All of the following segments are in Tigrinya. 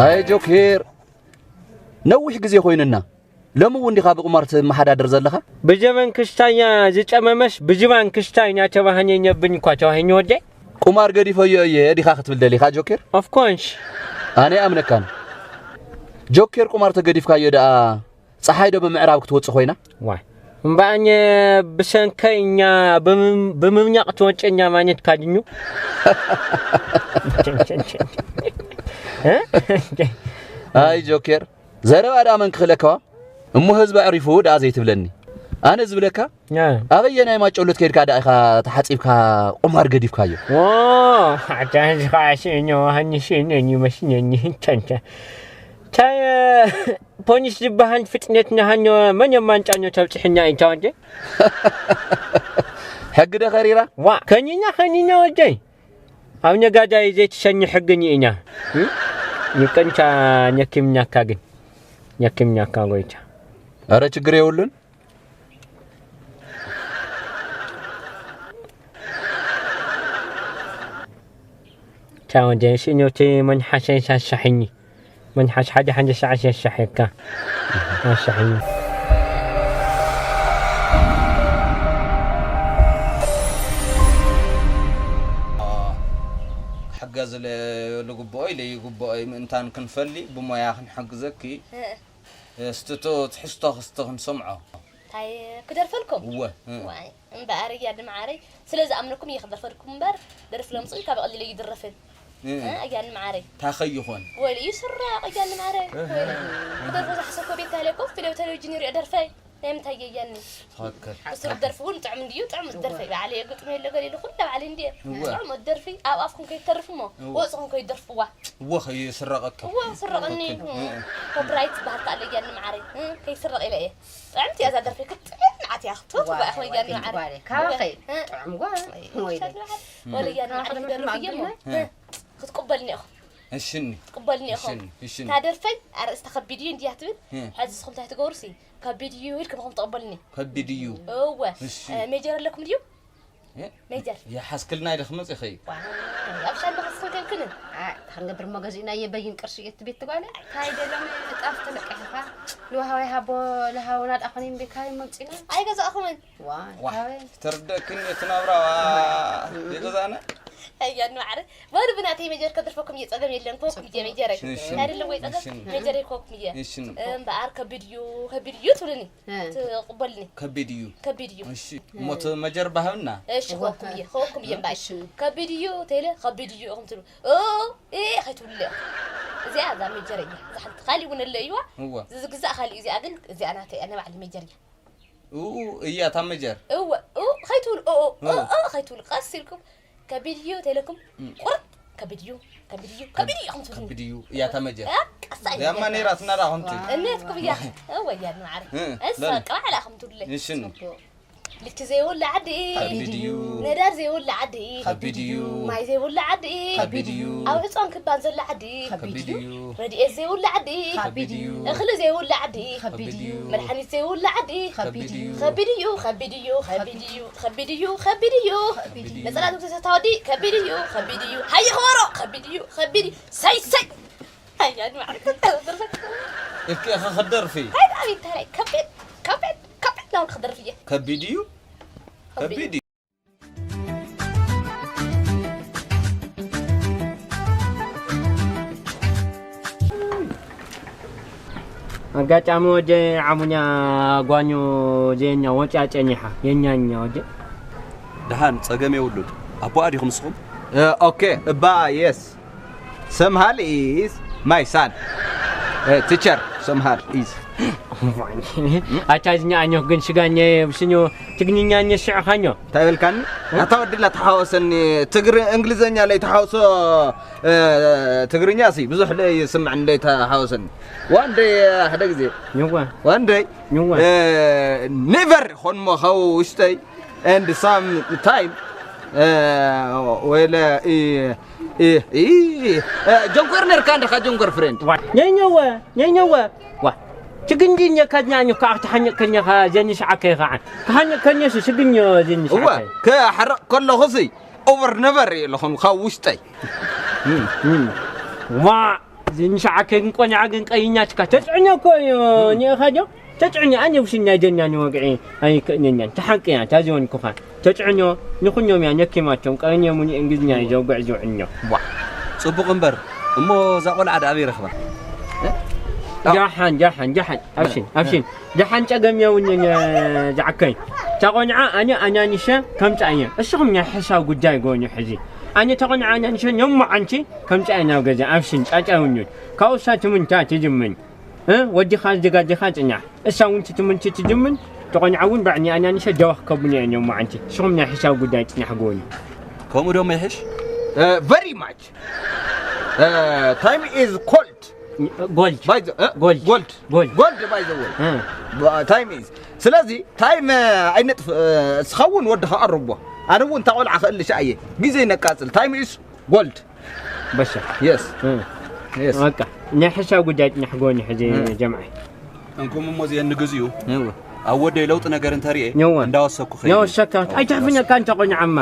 ኣይ ጆኬር፣ ነዊሕ ግዜ ኮይኑና። ሎሚ እውን ዲኻ ብቁማር ትመሓዳደር ዘለኻ? ብጀበን ክስታይ እያ ዝጨመመስ፣ ብጅባን ክስታይ እያ ተባህኘብኝ እኳ ተባሂኝ ወደይ። ቁማር ገዲፈዮ እየ ዲኻ ክትብል ደሊኻ ጆኬር? Of course። ኣነ ኣምነካን። ጆኬር ቁማር ተገዲፍካዮ ደኣ ጸሓይ ዶ ብምዕራብ ክትወጽእ ኮይና? ዋይ። እምበኣኘ ብሰንከይ እኛ ብምም-፣ ብምምኛቕ ትወንጨኛ ማኘት ካድኙ። ኣይ ጆኬር፣ ዘረባ ደኣ መን ክኽእለካ? እሞ ህዝቢ ኣዕሪፉ ደኣ ዘይትብለኒ። ኣነ ዝብለካ፣ ያ። ኣበየናይ ማጨሎት ከይድካ ደኣ ኢኻ ተሓጺብካ ቁማር ገዲፍካዮ? ኦ፣ ኣታ እዚ ኸዓ ስእኖ ሃኒ ስእነኒ መስነኒ ህንተንተ። ታይ፣ ፖሊስ ዝበሃል ፍጥነት ንሃኖ መን የማንጫኖ ተብጽሕና ኢንታ ወደ? ሕጊ ዶ ከሪራ? ዋ፣ ከኒና፣ ከኒና ወደይ። ኣብ ነጋዳይ ዘይትሰኒ ሕግን ኢና። እም? ይቅንታ ነኪምናካ ግን። ነኪምናካ ጎይታ። ኧረ ችግር የብሉን። ታወደ ሲኖቲ መንሓሰን ሳሳሒኒ። መንሓስ ሓደ ሓደ ሰዓት ያሳሒካ። ኣሳሒኒ። ክሕገዝ ለ-፣ ልግብኦ ኢለ ይግብኦ ምእንታን ክንፈሊ ብሞያ ክንሕግዘኪ። እ። እስቲ እቶ ትሕዝቶ ክስቲ ክንሰምዖ። እንታይ ክደርፈልኩም? እወ፣ እ። ዋይ፣ እምበኣር እያ ንመዓረይ፣ ስለ ዝኣምነኩም እየ ክደርፈልኩም እምበር፣ ደርፊ ለምጽኡ ካብ ቀሊሉ ይድረፍን። እ። እ፣ እያ ንመዓረይ። ታኸ ይኾን? ወይለ እዩ ስራቕ እያ ንመዓረይ። እህ። ወይለ። ክደርፎ ዝሓሰብኮ ቤት ታይለ ኮፍ ኢለ ብቴሌቪዥን ይሪኦ ደርፈይ። ናይ ምንታይ እያ እያኒ? ትኽክል። ብስሩ ደርፊ እውን ጥዑም እንድዩ፣ ጥዑም እወ። ደርፈይ። ባዕለይ የግጥመ የለ ገሊሉ ኩላ ባዕለይ እንድየ። እወ። ጥዑም ደርፊ ኣብ ኣፍኩም ከይተርፍ እሞ፣ እወ። ወጽኹም ከይደርፍዋ። እወ፣ ከይስረቐኪ። እወ፣ ስረቐኒ። ትኽክል። እ። ኮፒራይት ዝበሃል ከኣ ኣሎ እያኒ መዓረይ። እ፣ ከይስረቕ ኢለ እየ። ጥዕምቲ እያ እዛ ደርፊ፣ ክትጥዕም ንዓት እያ፣ ክትወት ዋ፣ እያ፣ እኽለ እያ ዋ፣ ንዓረይ። ጓለ፣ ካባኸይ እወ። እ? ጥዑም ጓል፣ እወ። ወይለ። ሸት ንዓት፣ እም። ወለ እያ ንዓት ካባኸ ደርፊ ድማ እየ እሞ። ኣቢልና? እ። እ። ክትቅበልኒ ኢኹም። እሽኒ። ክትቅበልኒ ኢኹም። እሽኒ፣ እሽኒ። እታ ደርፈይ ኣርእስታ ከቢድ እዩ እንድያ ትብል። እ። ሕዚ ንስኹም እንታይ ትገብሩ ሲ? ከቢድ እዩ ኢልኩም ኢኹም ትቕበልኒ። ከቢድ እዩ። እወ። እሺ። እ፣ ሜጀር ኣለኩም ድዩ? እ? ሜጀር። ይሓስክልና ኢለ ክመጽእ ይኸይድ። ዋይ፣ ኣብ ሻንዳ ክስኽን ከንክንን። ኣይ፣ እንታይ ክንገብር እሞ ገዚእናዮ በይን ቅርሺ እየ እቲ ቤት ጓለ። እንታይ ደሎም ንጣፍ ተለቂሕኻ? ንወሃዋይ ሃቦ ለሃውና ደኣ ኾነ እምቢ ካበይ መምጺና? ኣይገዛእኹምን። ዋይ፣ ዋይ፣ ካበይ? ተርደክን እቲ ናብራ ዋ-፣ እም። ይገዛእና? ኣያ ንባዕሪ። በሉ ብናተይ ሜጀር ከድርፈኩም እየ፣ ጸገም የለን። ኮኩም እየ ሜጀረይ። እሺ። እንታይ ደለዎ ጸገም? እሺ። ሜጀረይ ኮኩም እየ። እሺ። እምበኣር ከቢድ እዩ፣ ከቢድ እዩ ትብሉኒ። እ። ትቕበልኒ። ከቢድ እዩ። ከቢድ እዩ። እሺ፣ እሞ እቲ መጀርባ ሃብና። እሺ፣ እወ። ከወኩም እየ፣ ከወኩም እየ እምበኣር። እሺ። ከቢድ እዩ፣ ተይለ፣ ከቢድ እዩ ኢኹም ትብሉ። ኦ፣ እ፣ ከይትብሉ ኢኹም። እዚኣ እዛ መጀር እያ። እዛ ሓንቲ ካሊእ እውን ኣለ እዩዋ። እወ። እዚ ዝግዛእ ካሊእ፣ እዚኣ ግን፣ እዚኣ ናተይ እያ፣ ናይ ባዕሊ መጀር እያ። ኡ፣ እያ እታ መጀር። እወ፣ ኡ፣ ከይትብሉ፣ ኦ፣ ኦ፣ ኦ፣ እወ። ኦ፣ ከይትብሉ፣ ቀስ ኢልኩም ከቢድ እዩ ተይለኩም፣ እም። ቁርጥ ከቢድ እዩ፣ ከቢድ እዩ፣ ከቢድ እዩ ኢኹም ትብሉ። ከቢድ እዩ፣ እያ እታ መጀር። እ፣ ቀስ እያ ኢልኩም ነይራ፣ ትናዳ ኹምቲ። እሜትኩም እያ። እወ፣ እያ ንማዕረ። እ፣ እሳ ለምን? ቀባዕላ ኢኹም ትብሉለይ። እሺ፣ ኑ። ጽቡቕ። ልኪ ዘይብሉ ዓዲ። ከቢድ እዩ። ነዳድ ዘይብሉ ዓዲ። ከቢድ እዩ። ማይ ዘይብሉ ዓዲ። ከቢድ እዩ። ኣብ ዕፅዋን ክባን ዘሎ ዓዲ። ከቢድ እዩ። ረድኤት ዘይብሉ ዓዲ። ከቢድ እዩ። እኽሊ ዘይብሉ ዓዲ። ከቢድ እዩ። መድሓኒት ዘይብሉ ዓዲ። ከቢድ እዩ። ከቢድ እዩ፣ ከቢድ እዩ፣ ከቢድ እዩ፣ ከቢድ እዩ፣ ከቢድ እዩ። ከቢድ እዩ። ነፀላ ትምስስታ ወዲ ከቢድ እዩ፣ ከቢድ እዩ። ሃየ ኸበሮ ከቢድ እዩ፣ ከቢድ እዩ። ሰይ፣ ሰይ። ሃያ ንባዕሪ ክተደርፈ። እኪ ኢኺ ክትደርፊ? ሃይ፣ ኣቤት፣ ሃይ፣ ከቢድ፣ ከቢድ፣ ከቢድ ናብራ ክደርፍ እየ። ከቢድ እዩ? ከቢድ። ከቢድ እዩ። ኣጋጣሚ ወደ ዓሙኛ ጓኞ ዜኛ ወጫ ጨኒሓ የኛኛ ወደ። ደሓን ጸገም የብሉን። ኣቦኣ ዲኹም ንስኹም? እ፣ ኦኬ፣ እባ፣ የስ። ሰምሃል ኢዝ ማይ ሳን። እ፣ ቲቸር ሰምሃል ኢዝ። ኣታ ዝኛ ኣኞ ግን ስጋኘ ብስኞ ትግርኛ እኛ ስዕኻኞ። እንታይ በልካኒ? ኣታ ወድላ ተሓወሰኒ፣ ትግሪ-፣ እንግሊዘኛ ለይ ተሓወሶ፣ እ፣ ትግርኛ ሲ ብዙሕ ለይ ስምዕን ለይ ተሓወሰኒ። ዋን ደይ፣ ሓደ ግዜ። ኝዋ። ዋን ደይ። ኝዋ። እ፣ ኔቨር ኾንሞ ኻው ውሽጠይ፣ and some time፣ እ፣ ወይለ፣ ኢ፣ ኢ፣ ኢ፣ እ፣ ጆንኮር ነርካ እንደኻ ጆንኮር ፍሬንድ። ዋ፣ ኘኘወ፣ ኘኘወ። ዋ፣ ችግንጂ ኘካድኛ ኘካ ኣኽቲ ሓኘ ከኛኻ ጀኒ ሰዓከ ይኸዓ። ከሓኘ ከኘ ሲ ስግኝ ጀኒ እወ፣ ሰዓከ። ከሓረቕ ከለኹ ሲ ኦቨር ነቨር እየ ለኹም ካብ ውሽጠይ። ዋ፣ ንሽዓ ክንቆንዓ ግን ቀይኛትካ ተጽዕኖ እኮ እዩ። ኒእኻ ዶ ተጽዕኖ ኣነ ውሽን ናይ ደኛ ንወግዒ ኣይክእንኛን። ተሓቅያ ታዚወን ኩኻ ተጽዕኖ ንኹኖም እያ ነኪማቶም። ቀይን የሙን እንግሊዝኛ እዩ ዘውግዕ ዝውዕልኖ። ዋ፣ ጽቡቕ እምበር፣ እሞ እዛ ቆልዓ ደኣ ኣበይ ረኽባ? እ? ጃሓን፣ ጃሓን፣ ጃሓን፣ ኣብሽን፣ እ። ኣብሽን። ጃሓን ጸገም የውንን፣ እ፣ ዝዓከይ። ተቆንዓ ኣነ ኣናንሸ ከምጻ እየ። እስኹም ናይ ሕሳብ ጉዳይ ጎኑ ሕዚ። ኣነ ተቆንዓ ኣናንሸ ዮም መዓንቲ ከምጻ እየ ናብ ገዛ፣ ኣብሽን፣ ጻጫ የውንን። ካብኡ እሳ ትምንታ ትጅምን። እ? ወዲኻ ዝደጋጀኻ ጽናሕ። እሳ እውን ትትምንቲ ትጅምን፣ ተቆንዓ እውን ባዕኒ ኣናንሸ ደዋኽ ከቡን እየ ዮም መዓንቲ። እስኹም ናይ ሕሳብ ጉዳይ ጽናሕ ጎኑ። ከምኡ ዶ ይሕሽ? Uh, very much. Uh, time is cold. ጎልድ። By the, uh, ጎልድ። Gold. ጎልድ። Gold, by the way. እ። Ba-, time is. ስለዚ ታይም፣ እ፣ ኣይነጥፍ፣ እ፣ እስኻ እውን ወድኻ ቀርቦ። ኣነ እውን እታ ቆልዓ ክእልሻ እየ። ግዜ ነቃጽል። Time is gold. በሻ። Yes. እ። Yes. በቃ። ናይ ሕሳብ ጉዳይ ጽናሕ ጎኒ ሕዚ እ። ጀምዓይ። እንኩም እሞ እዚአን ንግዚኡ እወ። ኣብ ወደይ ለውጢ ነገር እንተርእየ እወ። እንዳወሰኩ ኸይድ እየ። የወሰካ። ኣይትሕፍነካ እንተ ቆንዓማ።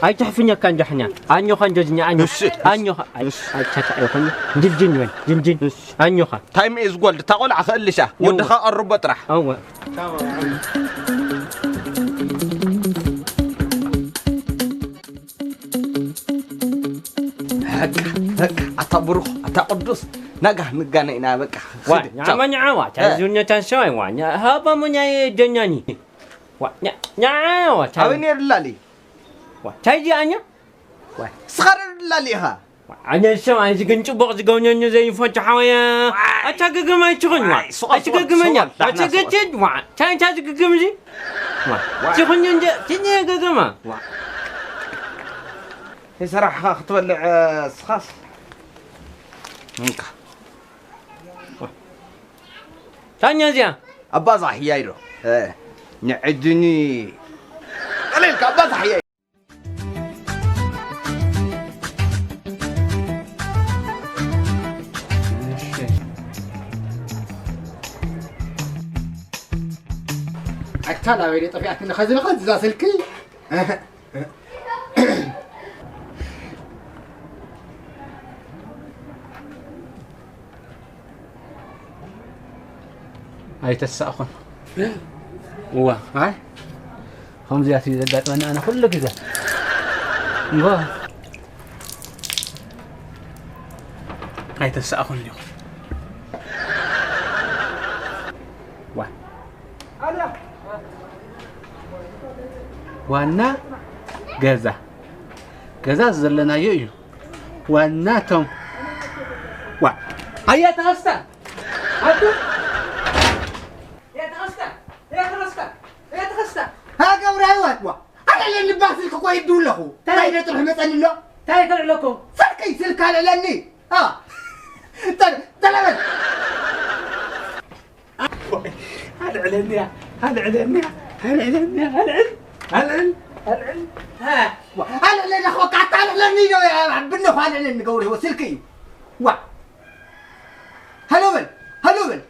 ኣይትሕፍነካ እንጃሕና። ኣኞኻ እንደዝኛ ኣኞ-፣ እሺ፣ እሺ። ኣኞኻ። ኣይ-፣ እሺ። ኣይቻካ ይኹን። ድልድል ይበል። ድልድል። እሺ። ኣኞኻ። ታይም ኢዝ ጎልድ። እታ ቆልዓ ክእልሻ። እወ። ወድኻ ቀርቦ ጥራሕ። እወ። በቃ፣ በቃ፣ ኣታ ብሩኽ፣ ኣታ ቅዱስ፣ ናጋ ንጋነ ኢና፣ በቃ። ዋ፣ ኽድ፣ ቻው። ኛማ ኛዋ፣ ታይ እ። ዙርነታን ሰዋይ፣ ዋ፣ ኛ-፣ ሃባ ሞ ኛየ ደኛኒ። ዋ፣ ኛ-፣ ኛዋ፣ ታይ ኣበይ ነይሩ ላሊ? ዋ፣ ታይ ዚ ኣኛ? ዋ፣ ስኻር ላሊ ኢኻ። ዋ፣ ኣነ ሰው፣ ኣዚ ግን ጽቡቕ ዝገብነኒ ዘይፈቱ ሓወያ። ዋይ። ኣታ ገገማ ኣይትኹን፣ ዋ። ዋይ፣ ስቕ፣ ስቕ፣ ኣትገግመኛ፣ ስቕ፣ ዳሕና ስቕ። ኣትገትድ፣ ዋ። ታይ፣ እንታይ ዝግግም እዚ? ዋ። ዋይ። ትኹን እንደ፣ ትንየ ገገማ። ዋ። የሰራሕኻ ክትበልዕ፣ ስኻስ። እንካ። ታኛ እዚኣ። ኣባዛሕ እያይ ዶ? እ፣ ንዕድኒ። ቀሊልካ ኣባዛሕ እያይ። እሺ። ኣታ ናበይ ጠፊኣትኒ? ኸዚ ንኸዚ እዛ ስልኪ። ኣይተሳእኹን። እዋ፣ ኣይ፣ ከምዚኣት እዩ ዘጋጥመኒ ኣነ ኩሉ ግዜ። እዋ። ኣይተሳእኹን ዲኹም? ዋ። ዋና ገዛ። ገዛ ዘለናዮ እዩ። ዋና ቶም። ዋ። ኣያ ተኸስታ። ኣቱ። ኣያ ተኸስታ። ኣያ ተኸስታ። ኣያ ተኸስታ። ሃ፣ ገብረ ህይወት፣ ዋ። ኣነ ለልባ ስልኪ እኮ ይድው ኣለኹ። ታይ? እንታይ ደ ጥርሑ መጸኒ ኣሎ? ታይ ተልዕለኩም? ስልኪ፣ ስልኪ ኣለለኒ። ኣ። ተ-፣ ተለበል። ኣልዕለኒያ፣ ኣልዕለኒያ፣ ኣልዕለኒያ፣ ኣልዕል፣ ኣልዕል፣ ኣልዕል። ሃ። ኣልዕለኒ፣ ዋ፣ ኣልዕለኒ፣ ዋ፣ ኣልዕለኒ፣ ዶ፣ ያ፣ ብነኹ ኣልዕለኒ፣ ገብረ ህይወት ስልኪ እዩ። ዋ። ሃሎ በል፣ ሃሎ በል።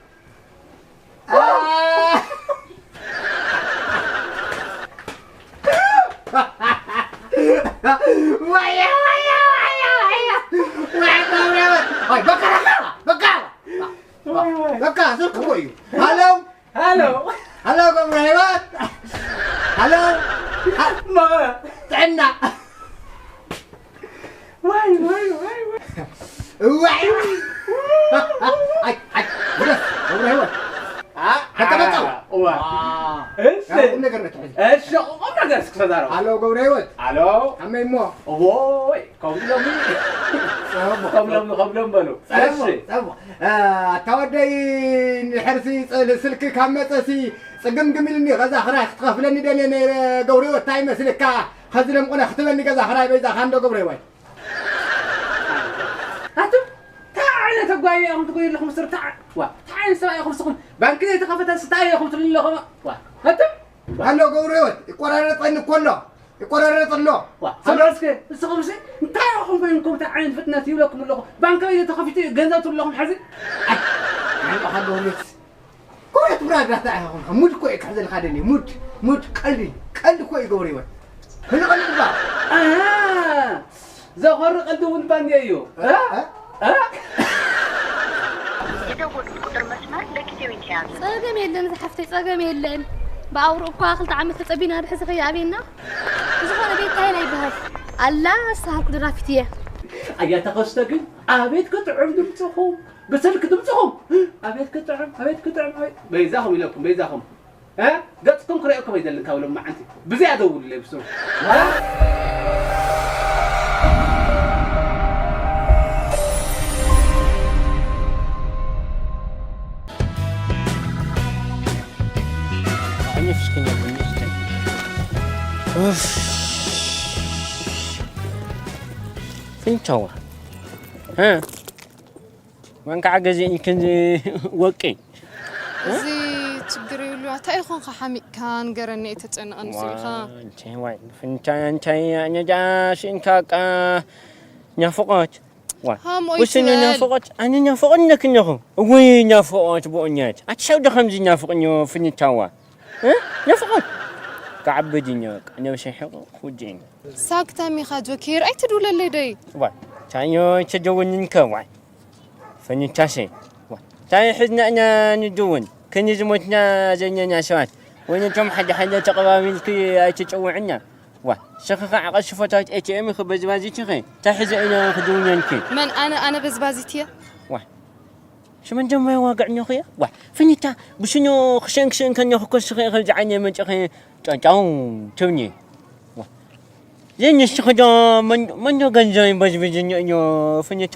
ዋ። ኣ። ዋያ፣ ዋያ፣ ዋያ፣ ዋያ። ዋይ፣ ገብረ ህይወት። ዋይ፣ በቃ፣ በቃ፣ በቃ። ዋይ፣ ዋይ። በቃ፣ ስልኪ እኮ እዩ። ሃሎ። ሃሎ። ሃሎ፣ ገብረ ህይወት። ሃሎ። መቐ። ጥዕና። ዋይ፣ ዋይ፣ ዋይ፣ ዋይ። እዋይ። ኣይ፣ ኣይ፣ ድረስ፣ ገብረ ህይወት። ኣ፣ ከተመጣው። ዋ። ዋ። እሺ። ያው ቁም ነገር ነው ተሐዚ። እሺ፣ ቁም ነገር እስኪ ተዛረቡ። ሃሎ፣ ገብረ ህይወት። ሃሎ። ከመይ እሞ? ኦይ። ከምኡ ኢሎም፣ ጸቦ። ከምኡ ኢሎም፣ ከምኡ ኢሎም በሉ። ጸቦ፣ እሺ። ጸቦ። እ፣ ኣታ ወደይ ንድሕርሲ ጽ-፣ ስልኪ ካብ መጸሲ ጽግምግም ኢሉኒ፣ ገዛ ክራይ ክትኸፍለኒ ደልየ ነይረ ገብረ ህይወት፣ እንታይ ይመስልካ? ኸዚ ደምቑነ ክትበኒ ገዛ ክራይ በይዛኻ እንዶ ገብረ ህይወት። ኣቱም፣ እንታይ ዓይነት ኣጓይ ኢኹም ትጎዩ ኣለኹም? ስር፣ እንታይ፣ ዋ፣ እንታይ ዓይነት ሰብኣይ ኢኹም ንስኹም? ባንኪ ዘይተኸፈተ እንታይ ኢኹም ትብሉ ኣለኹም? ዋ፣ ኣቱም፣ ዋ። ኣሎ ገብረ ህይወት፣ ይቆራረጸኒ እኮ ኣሎ። ይቆራረጽ ኣሎ። ዋ፣ ሰምዑ እስከ፣ ንስኹም ሲ እንታይ ኢኹም ኮይንኩም፣ እንታይ ዓይነት ፍጥነት ይብለኩም ኣለኹ? ባንክ ቤት ተኸፊቱ እዩ፣ ገንዘብ ትብሉ ኣለኹም ሕዚ? ኣይ፣ ኣይ፣ በኻ ገብርኤልስ። ኮረት ብራድ ዳታ ኢኹም። ሙድ እኮ እዩ ክሕዘልካ ደልየ። ሙድ፣ ሙድ፣ ቀልዲ፣ ቀልዲ እኮ እዩ ገብረ ህይወት። ህዚ ቀልዲ እባ። ኣሃ፣ ዘኾሪ ቀልዲ እውን ባንዴ እዩ። እ? እ? እ? ጸገም የለን ዝሓፍተይ፣ ጸገም የለን። ብኣውሮ እኳ ክልተ ዓመት ተጸቢና ድሕዚ ከይኣብየና። ዝኾነ ቤት ታይና ይበሃል። ኣላ ኣስተሃልኩ ድራፊት እየ። ኣያ ተኸስተ ግን ኣቤት ክጥዕም ድምፅኹም፣ ብስልክ ድምፅኹም ኣቤት ክጥዕም፣ ኣቤት ክጥዕም፣ ኣቤት በይዛኹም ኢለኩም፣ በይዛኹም። እ? ገፅኩም ክርእየኩም ኣይደልን ካብ ሎም መዓንቲ። ብዘይ ኣደውሉ ለብሱ። እ? ኡፍ። ፍንቻዋ። እ? ማንካዓ ገዚእን ክንዚ ወቂ። እዚ ችግር ይብሉ። እንታይ ይኾንካ ሓሚቕካ ንገረኒ፣ እየ ተጨንቐ ንሱ ኢኻ። ዋይ፣ እንታይ፣ ዋይ፣ ፍንቻ፣ እንታይ፣ ኣነ ዳ ስኢንካ ቃ ናፍቖት። ዋይ፣ ሃም፣ ውስኑ ኣይትበል። ናፍቖት፣ ኣነ ናፍቖት ነክነኹ። እውይ፣ ናፍቖት ብእውነት። ኣቲ ሰብ ዶ ከምዚ ናፍቕኒ ፍንቻዋ? እ? ናፍቖት። ክዓብድ እየ፣ ነብሰይ ሕቑ፣ ክውድእ እየ። ሳክታም ኢኻ ጆኬር፣ ኣይትድውለለይ ደይ። ዋይ፣ ታዮ፣ ኣይትደውልንከ፣ ዋይ። ፈኒታሰ፣ ዋ፣ ታይ ሕዝና ኢና ንድውን? ከኒ ዝሞትና ዘለና ሰባት፣ ወይ ነቶም ሓደ ሓደ ተቐባቢልኪ ኣይትጭውዕና። ዋ፣ ስኺ ኸዓ ቀሺ ፎታት ኤ ቲ ኤም ኢኺ በዝባዚት ኢኺ። ታይ ሕዘ ኢና ክድውነልኪ? መን ኣነ? ኣነ በዝባዚት እየ? ዋ፣ ሽመን ደሞ የዋግዕኒ እኮ እየ። ዋ፣ ፈኒታ፣ ብሽኑ ክሽን ክሽን ከለኹ እኮ ስኺ ኢኺ ዝዓይነይ መፂኺ ጫጫው ትብኒ። ዋ፣ ዘይንስኺ ዶ መን-፣ መን ዶ ገንዘበይ በዝብዝኒ እዩ ፍኒታ?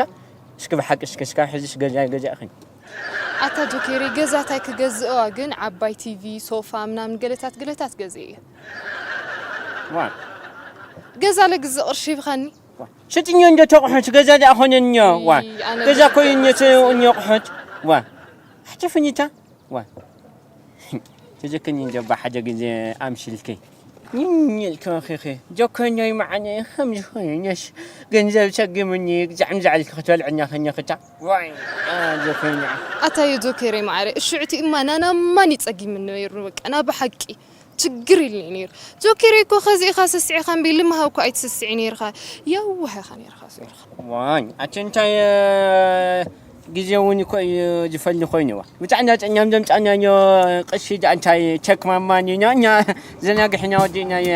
እስኪ ብሓቂ እስኪ እስካብ ሕዚስ ገዛ ኣይገዛእኽን። ኣታ ጆኬሪ፣ ገዛ ታይ ክገዝእዋ ግን፣ ዓባይ ቲቪ፣ ሶፋ ምናምን ገለታት ገለታት ገዝእ እየ። ዋ። ገዛ ለግዝእ ቅርሺ ይብኸኒ። ዋ። ሽጥኛ እንዶ ተቑሑት ገዛ ደኣ ኾነንዮ። ዋ። ኣነ ገዛ ገዛ ኮይንዮ ተቑሑት። ተውንዮ ቑሑት። ዋ። ኣቲ ፍኒታ። ዋ። ትዝክኒ እንዶ ብሓደ ግዜ ኣምሲልኪ። ኝኝ ኢልኪ ኺኺ። ጆኮነይ መዓነይ ከም ዝኾነስ ገንዘብ ሰጊሙኒ ግዛዕ ምዛዕ ኢልኪ ክትበልዕና ከኒኽታ። ዋይ፣ አ፣ ጆኮና። ኣታዮ ጆኬረይ መዓረይ፣ እሹዕቲ እማ ናና ማን ይጸጊምኒ ነይሩ፣ በቃ፣ ና ብሓቂ ችግር ኢልኒ ነይሩ። ጆኬረይ እኮ ኸዚ ኢኻ ሰስዒኻ እምቢ፣ ልምሃ እኮ ኣይትስስዒ ነይርኻ። የዋህ ኢኻ ነይርኻ፣ ሰይርኻ። ዋይ፣ ኣቲ እንታይ፣ እ፣ ግዜ እውን እኮ እዩ ዝፈሊ ኮይኑ። ዋ፣ ብጣዕሚ ጸኛም ዘምጻናዮ ቅርሺ ደኣ እንታይ ቸክ ማማን ኢና፣ እኛ ዘናግሕና ወዲእናዮ።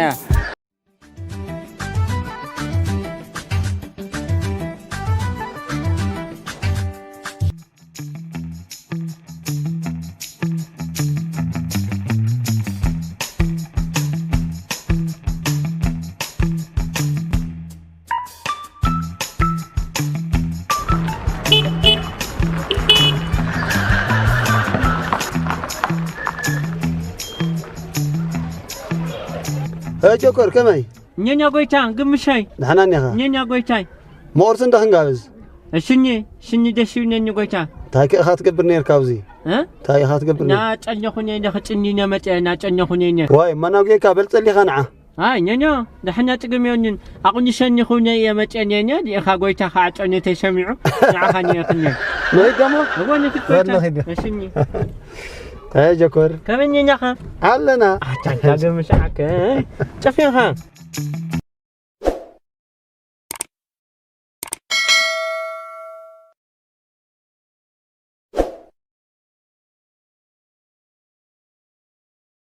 እ፣ ጆከር፣ ከመይ? ኘኛ ጎይታ፣ ግምሻይ። ደሕና እኒኻ? ኘኛ ጎይታይ። መቑርሲ እንዶ ክንጋብዝ? እሽኒ፣ እሽኒ ደስ ይብለኒ ጎይታ። እንታይ ከ ኢኻ ትገብር ነይርካ ኣብዚ? እ? እንታይ ኢኻ ትገብር ነይርካ? ናጨነኹ ነይነ ክጭኒነ መጸ፣ ናጨነኹ ነይነ። ዋይ፣ መናጉየካ በል ጸሊኻ ንዓ። ኣይ፣ ኘኛ፣ ደሕና ጽግም የብሉን። ኣቑኒሸኒ ኹነ እየ መጸ ኘኛ፣ ዲኻ ጎይታ ኸዓ ጨነተይ ሰሚዑ፣ ንዓኻ ነይኽኒ። ንኺድ ደሞ? እወ፣ ንኺድ ጎይታ። በል ንኺድ። እሽኒ። ኣይ፣ ጀኮር። ከመይ ኘኛኻ? ኣለና። ኣታ፣ እንታይ ገምሻዓከ? ጨፊኻ?